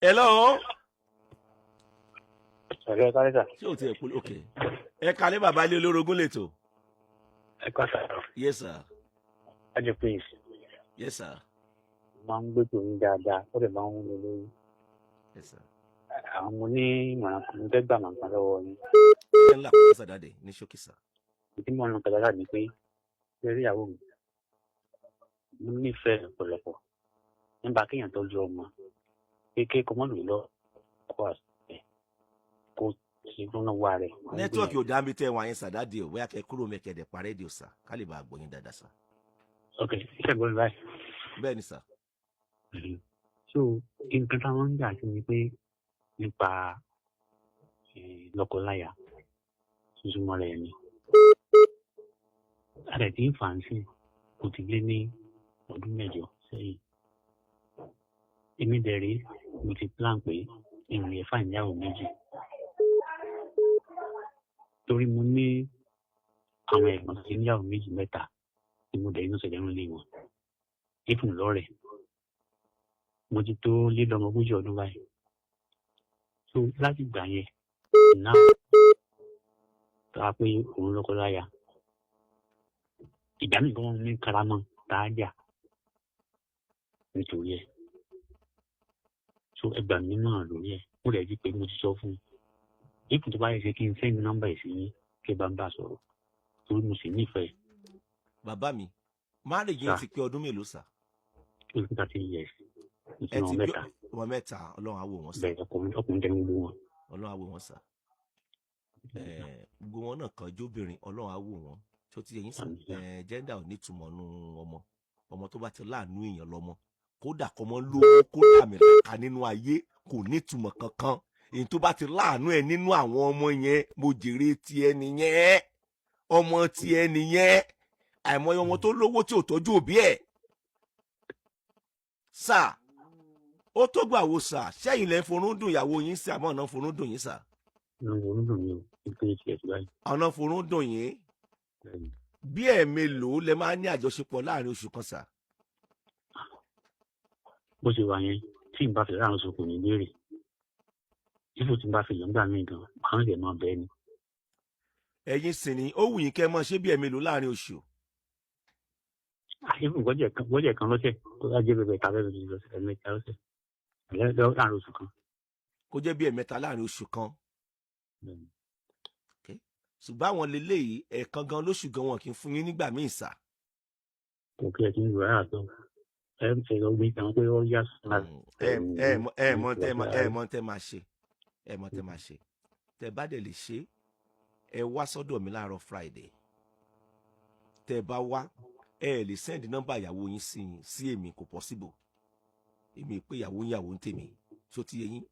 Hello. Ọ̀rẹ́, ẹ káalẹ́ sà. Ṣé o ti ẹ̀ polo? Ok, ẹ kalẹ́, bàbá ilé olórogún lẹ́tọ̀. Ẹ kọ́ àtàrà. Yes sir. Ajẹ́ prince. Yes sir. Máa ń gbé tòun dáadáa, ó lè máa ń wú mi lórí. Yes sir. Àwọn mo ní ìmọ̀ràn kan, mo fẹ́ gbà màá kan lọ́wọ́ yín. Ẹ ńlá kọ́ sàdáde ní ṣókí sà. Ìdí mọ̀ nǹkan dáadáa ni pé lórí ìyàwó mi, mo nífẹ̀ẹ́ ọ̀pọ̀lọpọ̀ nípa kéèyàn tọ́jú ọmọ kékeré, kó mọ́ lò lọ kó àṣẹ kó ṣe gbóná wà rẹ̀. Network ò dá mi tẹ́ wà yẹn sàdáde o. Bóyá kẹ́ kúrò mẹ́kẹ́dẹ̀ parẹ́ di o sà, ká lè bá a gbọ́ yín dáadáa sà. Ok, iṣẹ́ gbọ́dọ̀ báyìí. Bẹ́ẹ̀ ni sà. So nǹkan táwọn ń jà sí ni pé nípa lọ́kọláya tuntun mọ́ra ẹni. A dẹ̀ ti ń fà á sí, kò ti lé ní ọdún 8 sẹ́yìn. Èmi dẹ̀ rí, mo ti plan pé ìrìn ẹ̀fà ìyàwó méjì, torí mo ní àwọn ẹ̀gbọ́n tó ti níyàwó méjì, mẹ́ta, tí mo dẹ̀ inú ṣẹlẹ̀ ń lé wọn ìfún lọ́rẹ̀. Mo ti tó lé lọ́mọ 40 ọdún báyìí. So láti gbà yẹn náà tó a pé òun lọ́kọ láya, ìgbà míì gan ní karamọ́ tá a jà nítorí ẹ̀. So ẹgbà mi náà lórí ẹ̀, mo rẹ̀ jí pé mo ti sọ fún un ìkùn tó bá yẹ ṣe kí n send nọ́mbà ẹ̀ sí yín, kí ẹ bá ń bá a sọ̀rọ̀, torí mo sì nífẹ̀ẹ́. Bàbá mi, marriage yẹn ti pé ọdún mélòó sà? Ó ti 30 years. Mo ti Ẹ náà ti bí mẹ́ta. Ọmọ mẹ́ta, Ọlọ́run á wò wọ́n sà. Bẹ́ẹ̀, ọkùnrin ọkùnrin tẹ́ ń gbogbo wọn. Ọlọ́run á wò wọ́n sà. Gbogbo wọn náà kàn jóbìnrin, Ọlọ́run á wò wọ́n. Tó ti yẹ yín sà? Àmín sà. Gender ò ní ìtumọ̀ nù. Ọmọ ọmọ tó bá ti láàánú èèyàn lọ́mọ, kódà kọ́mọ lówó, kó làmìlàkà nínú ayé, kò ní ìtumọ̀ kankan. Èyí tó bá ti láàánú ẹ nínú àwọn ọmọ yẹn, mo jèrè tiẹ̀ nìyẹn, ọmọ tiẹ̀ nìyẹn. Àìmọye ọmọ tó lówó tí ò tọ́jú òbí ẹ̀ sà. Ó tó gbà wo sà, sẹ́yìn lẹ́ ń forún dùn ìyàwó yín sí, àmọ́ ọ̀nà forún dùn yín sà? Inú orún dùn mí o, nítorí tiẹ̀ tí báyìí. Ọ̀nà forún dùn yín. Bẹ́ẹ̀ni. Bí ẹ̀ẹ̀mélòó lẹ máa ń ní àjọṣepọ̀ láàrin oṣù kan sà? Bó ṣe wà yẹn, tí n bá fi láàrin oṣù, kò ní béèrè ifo. Tí n bá fi lọ nígbà míì gan, àwọn ìdẹ̀ máa bẹ́ẹ̀ ni. Ẹ̀yin sì ni ó wù yín kẹ́ ẹ mọ̀ ṣé bí ẹ̀ẹ̀mélòó láàrin oṣù? Àyẹ̀fò gbọ́jẹ̀ kan lọ́sẹ̀, tó bá jẹ́ bẹ̀bẹ̀ tàbí bẹ̀bẹ̀ lọ́sẹ̀, ẹ̀mẹ́ta lọ́sẹ̀ láàrin oṣù kan. Kó jẹ́ bí ẹ̀ẹ̀mẹ́ta láàrin oṣù kan? Bẹ́ẹ̀ni. Ṣùgbọ́n àwọn leléyìí, ẹ̀ẹ̀kan gan lóṣù gan wọn kì í fún yín nígbà míì sà. Kò kí ẹ ti ń lò rárá tó ẹ ń fẹ́ lọ gbé tán pé ó yá sùn. Ẹ mọ tẹ máa ṣe, ẹ mọ tẹ máa ṣe. Tẹ bá dẹ̀ lè ṣe, ẹ wá sọ́dọ̀ mi láàárọ̀ Friday. Tẹ bá wá, ẹ lè send nọ́mbà ìyàwó yín sí èmi, kò possible. Èmi pé ìyàwó yín, ìyàwó ń tèmi. Ṣó ti yé yín?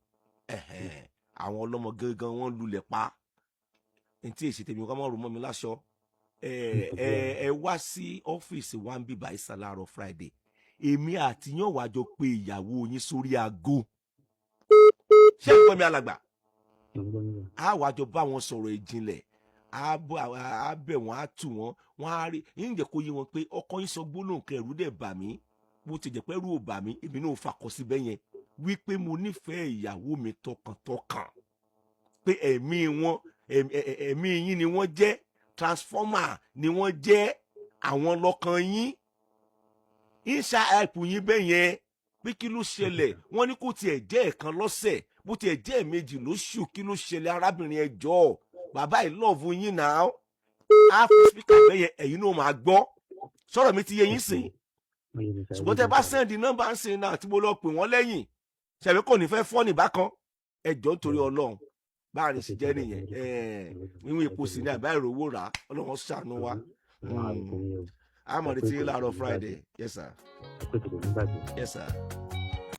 Ẹ̀hẹ́n, àwọn ọlọ́mọ gangan wọ́n lulẹ̀ pa ní tí èsì tèmi kọ́ mọ́ rò mọ́ mi láṣọ. Ẹ ẹ ẹ wá sí ọ́fíìsì wa ń bí bàísà láàárọ̀ Friday, èmi àti yín wàá jọ pé ìyàwó yín sórí aago. Ṣé ẹ gbọ́ mi, alàgbà? Á wàá jọ bá wọn sọ̀rọ̀ ìjìnlẹ̀, á bẹ̀ wọ́n, á tù wọ́n, wọ́n á rí yín jẹ́ kó yé wọn pé ọkọ yín sọ gbólóhùn kan, ẹ̀rù dẹ̀ bà mí. Bó ti jẹ́ pé ẹ̀rù ò bà mí, èmi náà fakọ síbẹ̀ yẹn wípé mo nífẹ̀ẹ́ ìyàwó mi tọkàntọkàn, pé ẹ̀mí wọn, ẹ̀mí yín ni wọ́n jẹ́, transformer ni wọ́n jẹ́, àwọn lọ́kàn yín ìṣà ẹ̀pù yín bẹ́ẹ̀ yẹn, pé kí ló ṣẹlẹ̀? Wọ́n ní kó tiẹ̀ jẹ́ ẹ̀kan lọ́sẹ̀, bó tiẹ̀ jẹ́ ẹ̀ẹ̀mejì lóṣù, kí ló ṣẹlẹ̀? Arábìnrin, ẹ jọ̀ọ́, bàbá yìí love yín náà. Á fi speaker bẹ́ẹ̀ yẹn, ẹ̀yin náà máa gbọ́. Sọ̀rọ̀ mi ti yé yín sìn? Ṣùgbọ́n tẹ bá send nọ́mbà ń sìn náà tí mo lọ pè wọ́n lẹ́yìn, ṣẹ̀mí kò ní fẹ́ fọ́ nìbákan. Ẹ jọ̀ọ́, nítorí Ọlọ́run, báàrin sì jẹ́ nìyẹn. Wíwọ́n epo sì ní àbá ìrówó rà á. Ọlọ́run ṣàánú wa. Àmọ̀ retí láàárọ̀ Friday. Yes sir. Yes sir.